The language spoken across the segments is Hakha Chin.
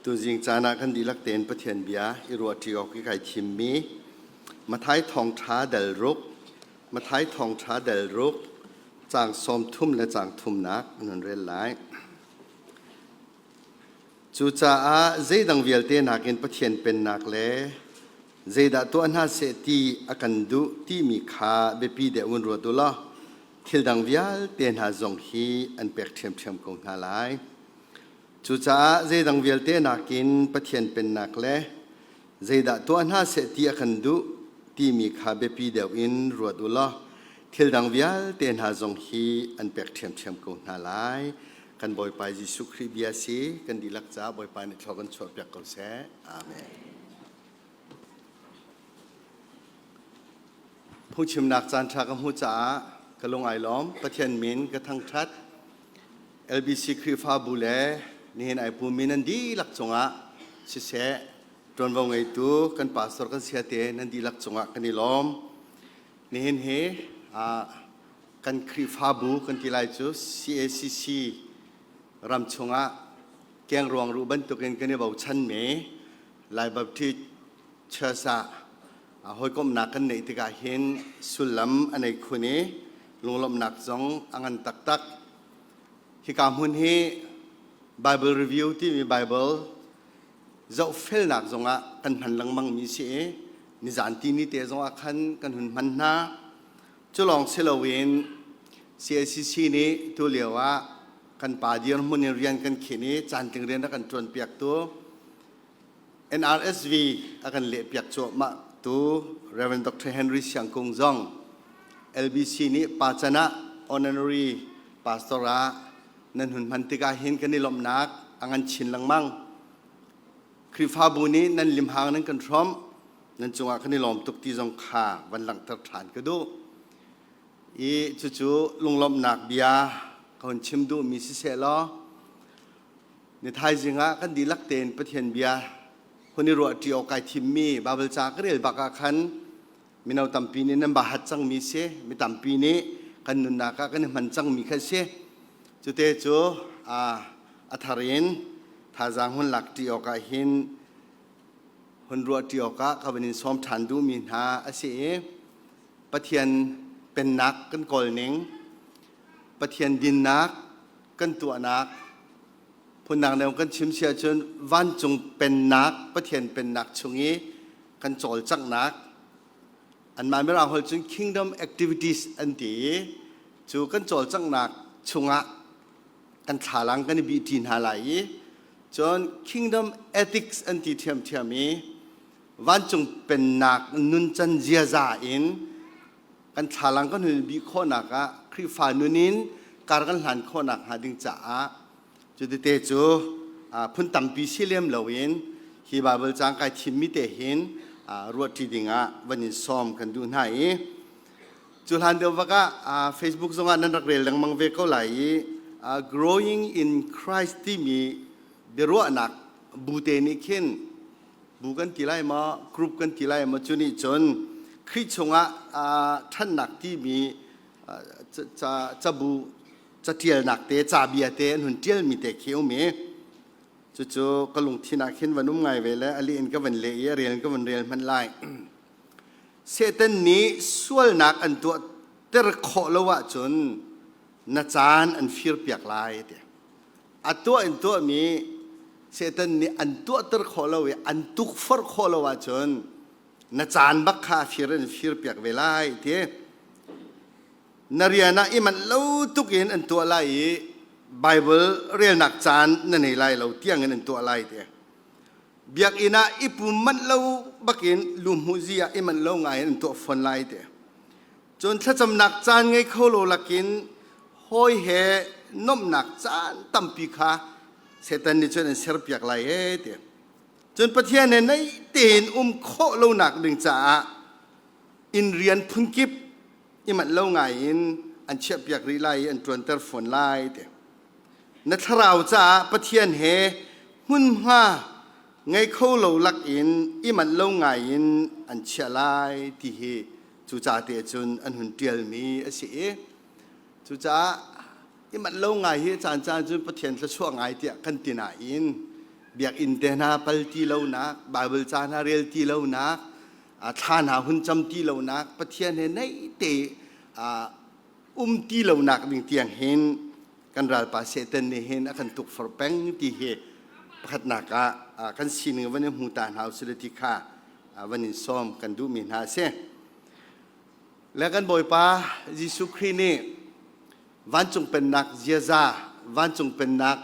Tuzing caan ah kan dihlak tein Pathian bia i ruahṭi awk i kai thimmi Matthai thawngṭha dal ruk, Matthai thawngṭha dal ruk, caang 30 le caang thumnak an hun rel lai. Cucaah zeidang vialte nakin Pathian pennak le zeidah tuah hna seh ti a kan duh timi kha biapi deuh in ruat u law thil dang vialte hna zong hi an pek ṭhiamṭhiam ko hna lai. Cucaah zeidang vialte nakin Pathian pennak le zeidah tuah hna seh ti a kan duh timi kha biapi deuh in ruat u law thil dang vialte hna zong hi an pek ṭhiamṭhiam ko hna lai. Kan Bawipa Jesuh Khrih bia si kan dihlak caah Bawipa nih thlua kan chuahpiak ko seh. Amen. Phungchimnak caan ṭha ka hmuh caah ka lung ai lawm. Pathian min ka thangṭhat. LBC Khrihfabu le nihin ai pumi nan dihlak cungah siseh ṭuanvo ngeitu kan pastor kan siate nan dihlak cungah kan i lawm. Nihin hi kan Khrihfabu kan ti lai cu CACC ram chungah kengruang ruh bantukin kan i bochanmi Lai Baptist Church ah hawikomhnak kan neih tikah hin sullam a nei khun i lunglawmhnak zong a ngan taktak. Hika hmun hi Bible Review timi Bible zohfelnak zongah kan hman lengmang mi si i nizan tini te zongah khan kan hun hman hna. Cu lawng si loin CACC nih tu lio ah kan pa dirhmun in rian kan khin i caantling rian a kan ṭuanpiaktu NRSV a kan lehpiak cuahmah tu Rev. Dr. Henry Siang Kung zong LBC nih pa can ah honorary pastor ah nan hun hman tikah hin kan i lawmhnak a ngan chin lengmang. Khrihfabu nih nan limhang nan kan hrawmh, nan cungah kan i lawm tuk ti zong kha van langhter ṭhan ka duh. I cucu lunglawmhnak bia ka hun chim duhmi siseh law Ni thaizing ah kan dihlak tein Pathian bia hun i ruahṭi awk kai thimmi Baibal ca ka rel bak ah khan mino tampi nih nan bahat cangmi si, mi tampi nih kan nunnak ah kan i hman cangmi kha si. Cute cu a thar in thazaang hun lakṭi awk ah hin hun ruahṭi awkah ka van in sawm ṭhan duhmi hna a si i Pathian pennak kan kawl ning, Pathian dinnak kan tuahnak phundang deuh kan chim si ahcun vancung pennak Pathian pennak chung i kan cawlcanghnak anmah mirang holh cun kingdom activities an ti i cu kan cawlcanghnak chungah kan thlalang kan i bihṭi hna lai i cun kingdom ethics an ti ṭhiamṭhiam i vancung pennak nuncan ziaza in kan thlalang kan hun bih khawhnak ah Khrihfa nun in kar kan hlan khawhnak hnga ding caah cutete cu phun tampi si lem loin hi Baibal caang kai thimmi te hin ruahṭi dingah van in sawm kan duh hna i cu hlan deuh vak ah Facebook zongah nan rak rel lengmang ve ko lai i Growing in Christ timi biaruahnak bu te nih khin bu kan ti lai maw group kan ti lai maw cu nih cun Khrih chungah ṭhannak timi cabu catialnak te cabia te an hun ṭialmi te khi um i cucu ka lungthin ah khin van um ngai ve le a leh in ka van leh i a rel in ka van rel hmanh lai. Satan nih sualnak an tuah ter khawh lo ahcun na caan an firpiak lai ti. A tuah in tuahmi Satan nih an tuahter khawh lo i an tukforh khawh lo ahcun na caan bak kha fir in firpiak ve lai ti. Na rian ah i manh lo tuk in an tuah lai i Bible relnak caan na nei lai lo tiang in an tuah lai ti. Biakinn ah i pum manh lo bakin luhmuhzi ah i manh lo ngai in an tuah fawn lai ti. Cun thlacamnak caan ngei kho lo lakin hawi he nuamhnak caan tampi kha Satan nih cun an serpiak lai ee ti. Cun Pathian he naih tein um khawh lonak ding caah inn rian phunkip i manh lo ngai in an chiahpiak rih lai i an ṭuanter fawn lai ti. Na thlarau caah Pathian he hmunhma ngei kho lo lakin i manh lo ngai in an chiah lai ti hi cu ca te cun an hun ṭialmi a si i cucaah i manh lo ngai hi caan caan cun Pathian thluachuah ngai tiah kan ti nain Biakinn te hna pal ti lonak, Bible ca hna rel ti lonak, thla hna hun cam ti lonak, Pathian he naih te um ti lonak ding tiang hin kan ralpa Satan nih hin a kan tukforh peng ti hi pakhatnak ah kan sining van i hmu ta hna usih ti kha van in sawm kan duhmi hna a si. Le kan Bawipa Jesuh Khrih nih vancung pennak ziaza, vancung pennak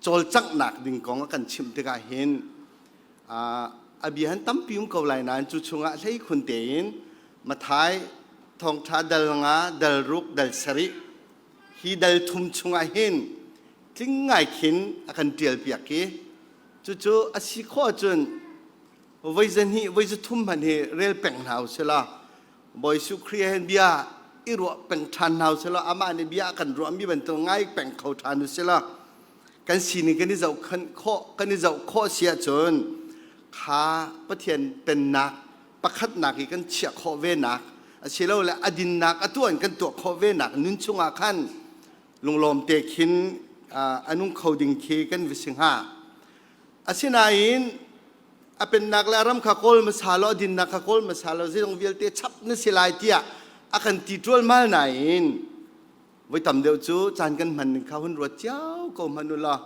cawlcanghnak ding kong a kan chimh tikah hin a bia han tampi um ko lai nain cu chungah hleikhun tein Mathai thawngṭha dal nga, dal ruk, dal sarih hi dal thum chungah hin tling ngai khin a kan ṭialpiak i cucu a si khawh ahcun voi zahnih voi zathum hmanh hi rel peng hna usih law Bawi Jesuh Khrih he bia i ruah peng ṭhan hna usih law amah nih bia a kan ruahmi bantuk ngai peng kho ṭhan usih law kan sining kan i zohkhenh khawh kan i zoh khawh si ahcun kha Pathian pennak pakhatnak i kan chiah khawh venak asilole a dinnak a tuah in kan tuah khawh venak nun chungah khan lunglawm te khin a nung kho ding khi kan va si hnga. Asinain a pennak le a ram kha kawl hmasa law a dinnak kha kawl hmasa law zeizong vialte chap na si lai tiah a kan ti ṭualmal nain voi tam deuh cu caan kan hman ning kha hun ruat cio ko hmanh u law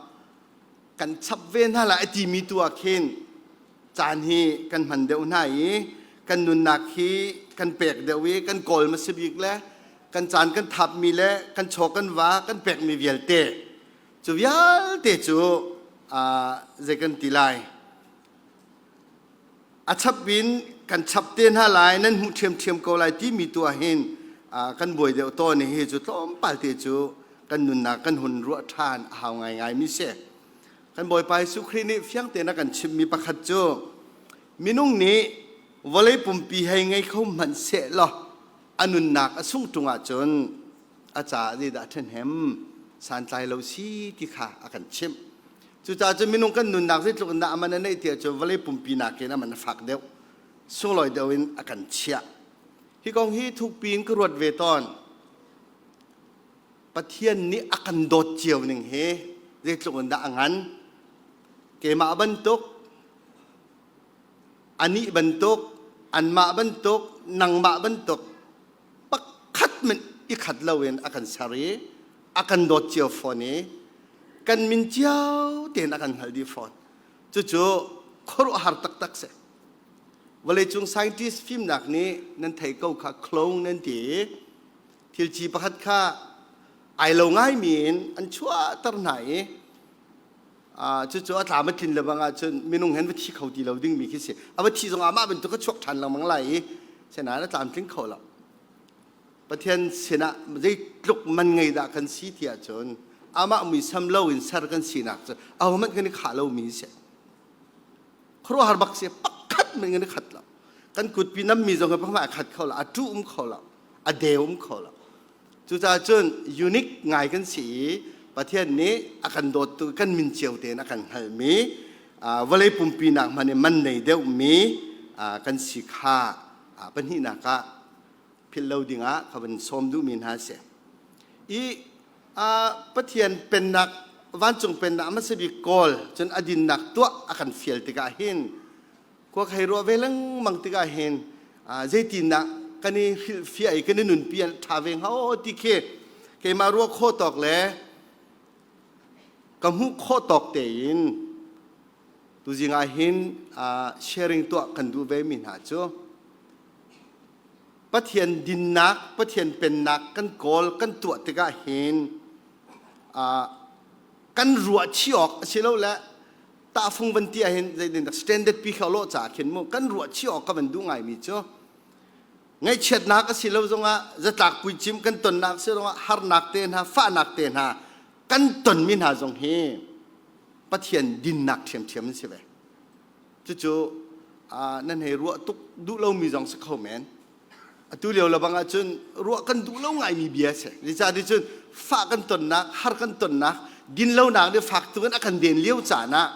kan chap ve hna lai a timi tu ah khin caan hi kan hman deuh hna i kan nunnak hi kan pek deuh i kan kawl hmasa bik le kan caan kan thapmi le kan chaw kan va kan pekmi vialte Cu vialte cu zei kan ti lai? A chap in kan chap te hna lai, nan hmuh ṭhiamṭhiam ko lai timi tu ah hin kan buai deuh tawn i hi cu tlawmpal te cu kan nunnak kan hun ruah ṭhan a hau ngaingai mi si. Kan Bawipa Jesuh Khrih nih fiang tein a kan chimhmi pakhat cu minung nih vawlei pumpi hei ngei kho hmanh seh law a nunnak a sungh ṭung ahcun a caah zeidah ṭhahnem santlai lo si ti kha a kan chimh. Cucaah cun minung kan nunnak zeitluk in dah a man a neih tiah cun vawlei pumpi nakin a man a fak deuh, sunglawi deuh in a kan chiah. Hi kong hi thukpi in ka ruat ve tawn. Pathian nih a kan dawt cio ning hi zeitluk in dah a ngan. Keimah bantuk, anih bantuk, anmah bantuk, nangmah bantuk pakhat hmanh i khat loin a kan ser i a kan dawt cio fawn i kan min cio tein a kan hngalh dih fawn. Cucu khuaruahhar taktak si. Vawleicung scientist fimnak nih nan thei ko kha clone nan ti i thilci pakhat kha ai lo ngaimi in an chuahter hna i cucu a tlam a tlin le bang ahcun minung hen va thi kho ti lo dingmi khi si. A va thi zongah amah bantuk a chuak ṭhan lengmang lai i senain a tlamtling kho lo. Pathian sinah zeitluk man ngei dah kan si ti ahcun amah muisam lo in ser kan sinak cu ahohmanh kan i khah lomi si. Khuaruahhar bak si pakhat men kan i khat lo. Kan kutpi nammi zong hi pakhat a khat kho lo, a ṭu um kho lo, a deu um kho lo. Cucaah cun unique ngai kan si i Pathian nih a kan dawttu kan min cio tein a kan hngalhmi vawlei pumpi nak hmanh in man nei deuhmi kan si kha pahnihnak ah philh lo dingah ka van sawm duhmi hna a si. I Pathian pennak vancung pennak hmasa bik kawl cun a dinnak tuah a kan fial tikah hin khua ka hei ruah ve lengmang tikah hin zeitindah kan i hrilhfiah i kan i nunpi an ṭha ve hnga aw ti khi keimah ruah khawh tawk le ka hmuh khawh tawk tein tuzing ah hin sharing tuah kan duh ve mi hna cu Pathian dinnak Pathian pennak kan kawl kan tuah tikah hin kan ruah chih awk asilole tahfung van ti ahhin zeitindah standard pi kha lawh caah khin mu kan ruah chih awk ka van duh ngaimi cu ngaihchiatnak a si lo zongah zatlak puicim kan tonnak si zongah harnak te hna fahnak te hna kan tonmi hna zong hi Pathian dinnak ṭhiamṭhiam an si ve. Cucu nan hei ruah tuk duh lomi zong si kho men. Atu lio lebang ahcun ruah kan duh lo ngaimi bia a si. Zeicahtiah cun fah kan tonnak, har kan tonnak, dinlonak nih fak tuk in a kan den lio caan ah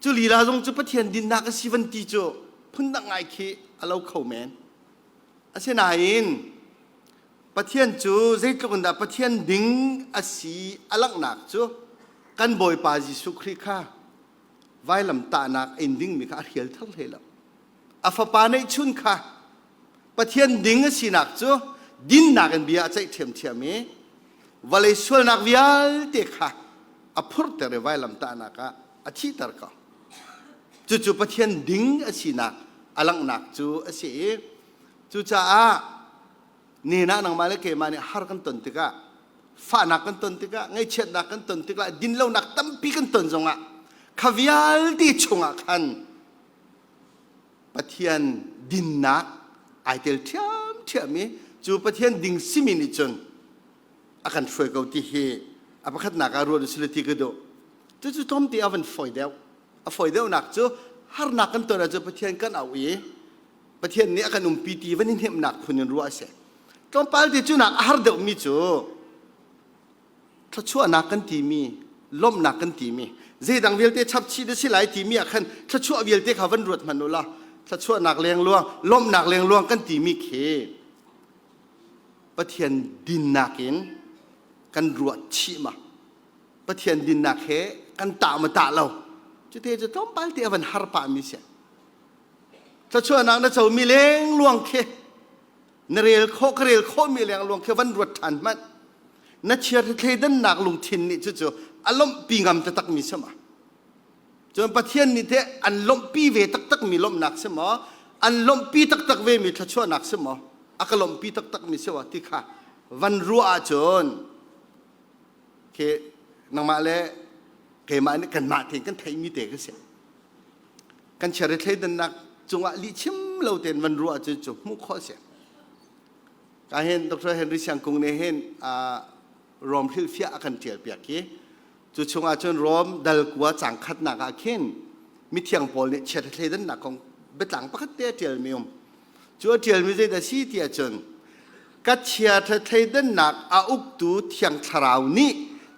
cu lila zong cu Pathian dinnak a si van ti cu phundang ngai khi a lo kho men. Asinain Pathian cu zeitluk in dah Pathian ding a si a langhnak cu kan Bawipa Jesuh Khrih kha. Vailamtahnak in dingmi kha a hrial thar hlei lo. A fapa neihchun kha Pathian ding a sinak cu dinnak in bia a ceih ṭhiamṭhiam i vawlei sualnak vialte kha a phurhter i vailamtahnak ah a thihter ko. Cucu Pathian ding a sinak a langhnak cu a si i cucaah nena nangmah le keimah nih har kan ton tikah, fahnak kan ton tikah, ngaihchiatnak kan ton tikah, dinlonak tampi kan ton zongah kha vialte chungah khan Pathian dinnak ai tel ṭhiamṭhiam i cu Pathian ding simi nih cun a kan hruai ko ti hi a pakhatnak ah ruat usile ti ka duh. Cucu tlawmte a van fawi deuh. A fawi deuhnak cu harnak kan ton ahcun Pathian kan auh i Pathian nih a kan umpi ti van i hnemhnak phun in ruah a si. Tlawmpal te cu nak a har deuhmi cu thluachuahnak kan timi, lawmhnak kan timi, zeidang vialte chapchih na si lai timi ah khan thluachuah vialte kha van ruat hmanh u law thluachuahnak lengluang, lawmhnak lengluang kan timi khi Pathian dinnak in kan ruah chih ma? Pathian dinnak he kan tah ma tah lo? Cute cu tlawmpal te a van har pah mi si. Thluachuahnak na comi lengluang khi na rel khawh ka rel khawhmi lengluang khi van ruat ṭhan hmanh. Na chiar thleidannak lungthin nih cucu a lawmhpi ngam taktakmi si ma? Cun Pathian nih teh an lawmhpi ve taktakmi lawmhnak si maw? An lawmhpi taktak vemi thluachuahnak si maw? A ka lawmhpi taktakmi si maw? Ti kha van ruah ahcun khi nangmah le keimah nih kanmah tein kan theihmi te ka si. Kan chiari thleidannak cungah lihchim lo tein van ruah ahcun cu hmuh khawh a si. Ka hin Dr. Henry Siang Kung nih hin Rom hrilhfiah a kan ṭial piak i cu chungah cun Rom dal kua cang khatnak ah khin mithiang Paul nih chiat thleidannak kong biatlang pakhat te a ṭialmi um. Cu a ṭialmi zeidah si ti ahcun ka chiaṭha thleidannak a uktu Thiang Thlarau nih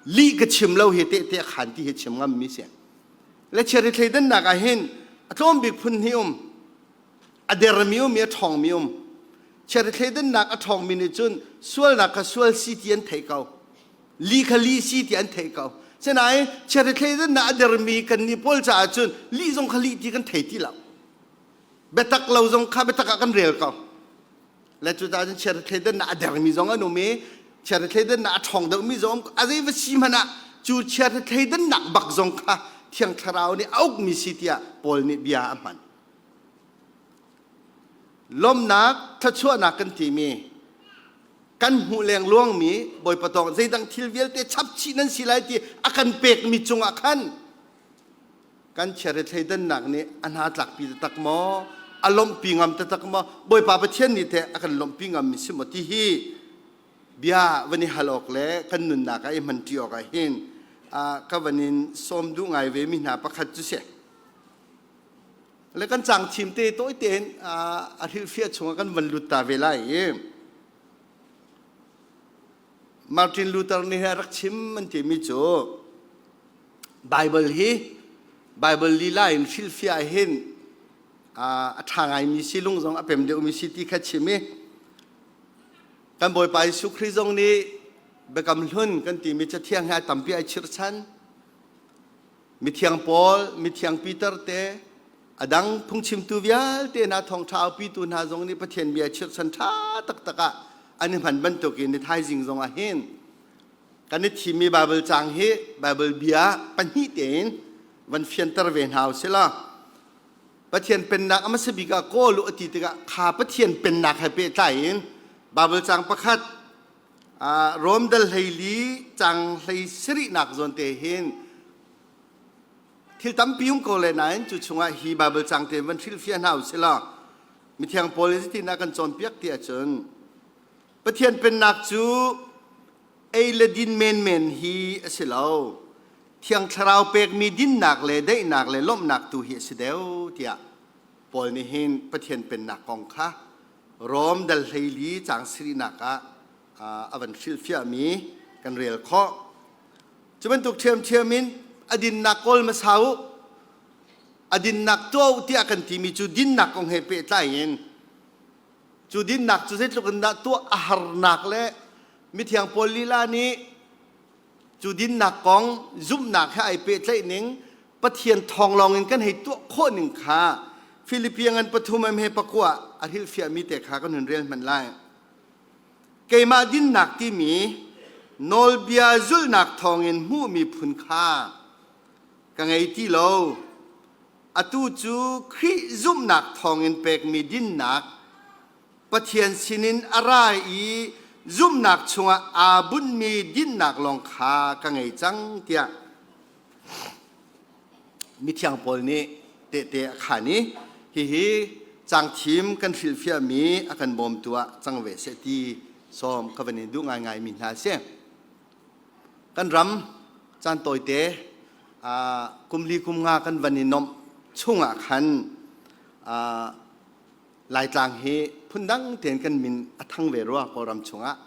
lih ka chim lo hi tehte a khaan ti hi chim ngammi si. Le chiaṭha thleidannak ah hin a tlawm bik phun hnih um. A dermi um i a ṭhawngmi um. Chiaṭha thleidannak a ṭhawngmi nih cun sualnak kha sual si ti an theih ko. Li kha li si ti an theih ko. Sinain chiaṭha thleidannak a dermi kannih pawl caah cun lih zong kha lih ti kan thei ti lo. Biatak lo zong kha biatak ah kan rel ko. Le cucaah cun chiaṭha thleidannak a dermi zong an um i chiaṭha thleidannak a ṭhawng deuhmi zong a zei va si hmanh ah cu chiaṭha thleidannak bak zong kha Thiang Thlarau nih a ukmi si tiah Paul nih bia a hman. Lawmhnak, thluachuahnak kan timi kan hmuh lengluangmi Bawipa tawng zeidang thil vialte chapchih nan si lai ti a kan pekmi cungah khan kan chiari thleidannak nih a hna tlakpi taktak maw, a lawmhpi ngam taktak maw, Bawipa Pathian nih teh a kan lawmhpi ngammi si maw ti hi bia van i hal awk le kan nunnak ah i hmanṭi awk ah hin ka van in sawm duh ngai ve mi hna pakhat cu si. Le kan cang thim te tawi tein a hrilhfiah chungah kan van lut ta ve lai i Martin Luther nih a rak chim an timi cu Bible hi Bible lila in hrilhfiah hin a ṭha ngaimi si lung zong a pem deuhmi si ti kha chim i kan Bawipa Jesuh Khrih zong nih Biakam Hlun kan timi Cathiang he tampi ai chirchan. Mithiang Paul, Mithiang Peter te, a dang phungchimtu vialte hna thawngṭha aupitu hna zong nih Pathian bia chirhchan ṭha taktak ah an i hman bantukin ni thaizing zong ah hin kan i thimmi Baibal caang hi Baibal bia pahnih tein van fianter ve hna u sila. Pathian pennak a hmasa bik ah kawl u a ti tikah kha Pathian pennak he pehtlai in Baibal caang pakhat Rom dal 14 cang 17nak zawn te hin thil tampi um ko le nain cu chungah hi Bible cang te van hrilhfiah hna u sila mithiang Paul in zeitin a kan cawnpiak ti ahcun Pathian pennak cu ei le din menmen hi a si lo, Thiang Thlarau pekmi dinnak le daihnak le lawmhnak tu hi a si deuh tiah Paul nih hin Pathian pennak kong kha Rom dal 14 caang sarihnak ah a van hrilhfiahmi kan rel khawh. Cu bantuk ṭhiamṭhiam in a dinnak kawl hmasa u, a dinnak tuah u tiah kan timi cu dinnak kong he pehtlai in cu dinnak cu zeitluk in dah tuah a harnak le mithiang Paul lila nih cu dinnak kong zumhnak he ai pehtlaih ning. Pathian thawng lawng in kan hei tuah khawh ning kha Filipi ngan pathum em he pakua a hrilhfiahmi te kha kan hun rel hmanh lai. Keimah dinnak timi nawlbia zulhnak thawngin hmuhmi phun kha ka ngei ti lo. Atu cu Khrih zumhnak thawngin pekmi dinnak Pathian sinin a ra i zumhnak chungah aa bunhmi dinnak lawng kha ka ngei cang tiah mithiang Paul nih tehte a khaan i hihi cangthim kan hrilhfiahmi a kan bawmtu ah cang ve seh ti sawm ka van in duh ngaingaimi hna a si. Kan ram caan tawite kum li kum nga kan van i nomh chungah khan Laitlang hi phundang tein kan min a thang ve rua Kawlram chungah.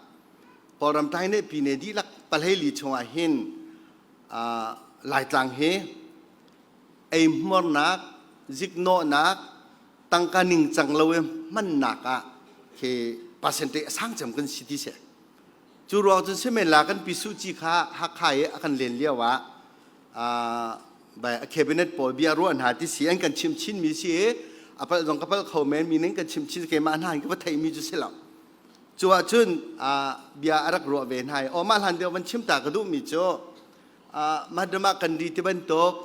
Kawlram taine pine dihlak pahleili chungah hin Laitlang hi eihmuarnak, ziknawhnak, tangka ningcang lo i hmannak ah khi percentage a sang cem kan si ti si. Cu ruang cun simen la kan pi Suh Ci kha Hakha i a kan len lio ah a cabinet pawl bia ruah hna ti si an kan chim chin mi si i a palh zong ka palh kho men mi ning kan chim chin keimah hna ka va theih mi cu si lo. Cu ahcun bia a rak ruah ve hna i aw mah hlan deuh van chim ta ka duh mi cu Mahatma Gandhi ti bantuk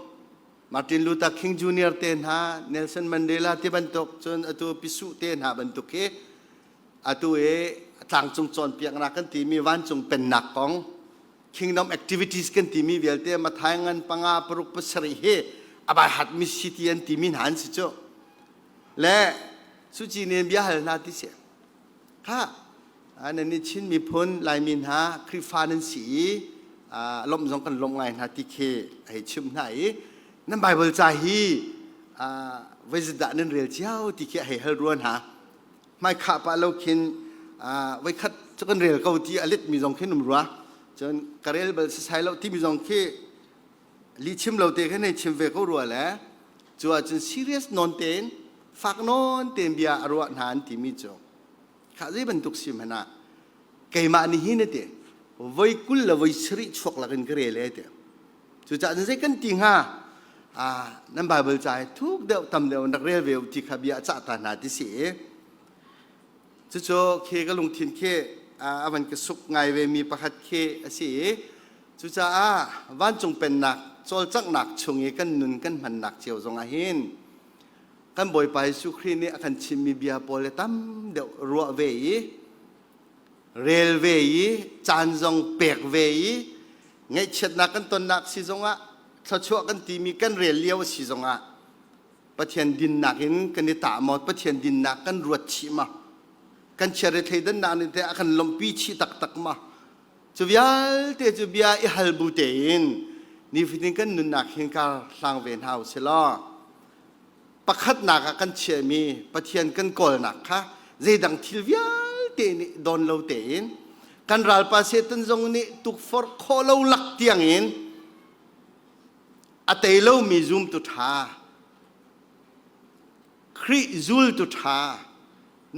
Martin Luther King Jr. te hna Nelson Mandela ti bantuk cun atu Pi Suh te hna bantuk hi atu i tlangcung cawnpiaknak kan timi vancung pennak kong kingdom activities kan timi vialte Mathai ngan panga paruk pasarih hi a bai hatmi si ti an timi hna an si cu le suci nen bia hal hna ti si kha nan nih Chin miphun Laimi hna Khrihfa nan si i lawmh zong kan lawmh ngai hna ti khi hei chim hna i nan Bible ca hi voi dah nan rel cio ti khi hei hal rua hna hmai khah pah lo khin voikhat cu kan rel ko ti a let mi zong khin um rua cun ka rel bal sasai lo timi zong khi li chim lo te khin hei chim ve ko rua le cu ahcun serious non tein fak non tein bia a ruah hna an timi cu Khah zei bantuk si hmanh ah keimah nih hin ati voi 20 le voi 70 chuak lakin ka rel e ti. Cucaah zei kan ti hnga? Ah, nan Bible ca hi thuk deuh tam deuh rak rel ve u ti kha bia a cah ta hna ti si i cucu khi ka lungthin khi a van ka suk ngai ve mi pakhat khi a si i cucaah vancung pennak cawlcanghnak chung i kan nun kan hmannak cio zong ah hin kan Bawipa Jesuh Khrih nih a kan chimmi bia pawl le tam deuh ruah ve i rel ve i caan zong pek ve i ngaihchiatnak kan tonnak si zongah thluachuah kan timi kan rel lio a si zongah Pathian dinnak in kan i tah maw Pathian dinnak kan ruat chih ma kan chiare thleidannak nih teh a kan lawmhpi chih taktak ma cu vialte cu bia i hal bu tein nifatin kan nunnak hin kar hlang ve hna u sih law pakhatnak ah kan chiahmi Pathian kan kawlnak kha zeidang thil vialte nih dawn lo tein kan ralpa Satan zong nih tukforh khawh lo lak tiangin a tei lomi zumtu ṭha Khrih zultu ṭha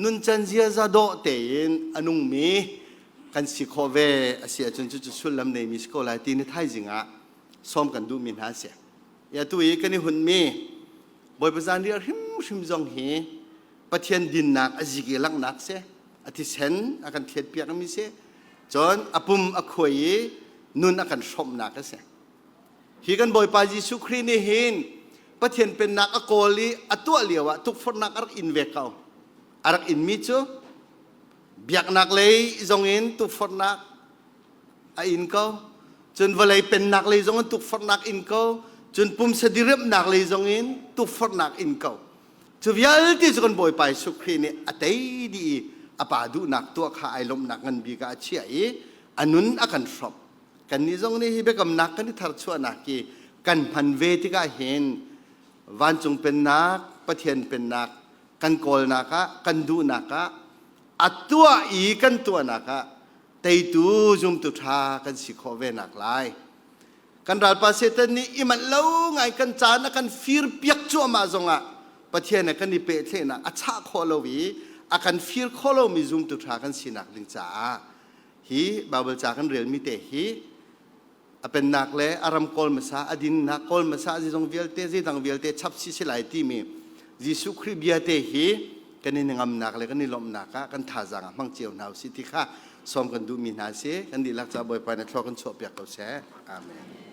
nuncan ziaza dawh tein a nungmi kan si khawh ve a si ahcun cucu sullam neimi si ko lai ti ni thaizing ah sawm kan duhmi hna a si. Atu i kan i hunmi Bawipa zanriah hrimhrim zong hi Pathian dinnak a zik i langhnak si, a thisen a kan thletpiakmi si, cun a pum a khuai i nun a kan hrawmhnak a si. Hi kan Bawipa Jesuh Khrih nih hin Pathian pennak a kawl i a tuah lio ah tukforhnak a rak in ve ko. A rak inmi cu biaknak lei zongin tukforhnak a in ko cun vawlei pennak lei zong in tukforhnak in ko cun pumsa diriamhnak lei zong in tukforhnak in ko cu vialte cu kan Bawipa Jesuh Khrih nih a tei dih i a pa duhnak tuah kha ai lawmhnak ngan bik ah a chiah i a nun a kan hrawmh kannih zong nih hi biakamnak kan i tharchuahnak hi kan hman ve tikah hin vancung pennak Pathian pennak kan kawlnak ah kan duhnak ah a tuah i kan tuahnak ah teitu zumtu ṭha kan si khawh ve nak lai kan ralpa Satan nih i manh lo ngai kan caan a kan fir piak cuahmah zongah Pathian he kan i pehthlehnak a chah khawh lo i a kan fir khawh lomi zumtu ṭha kan sinak ding caah hi Bible ca kan relmi te hi. A pennak le a ram kawl hmasa, a dinnak kawl hmasa, zeizong vialte, zeidang vialte chap si si lai timi Jesuh Khrih bia te hi kan i ngamnak le kan i lawmhnak ah kan thazaang ah hmang cio hna usih ti kha sawm kan duhmi hna si. Kan dihlak ca Bawipa nih thlua kan chuahpiak ko seh. Amen.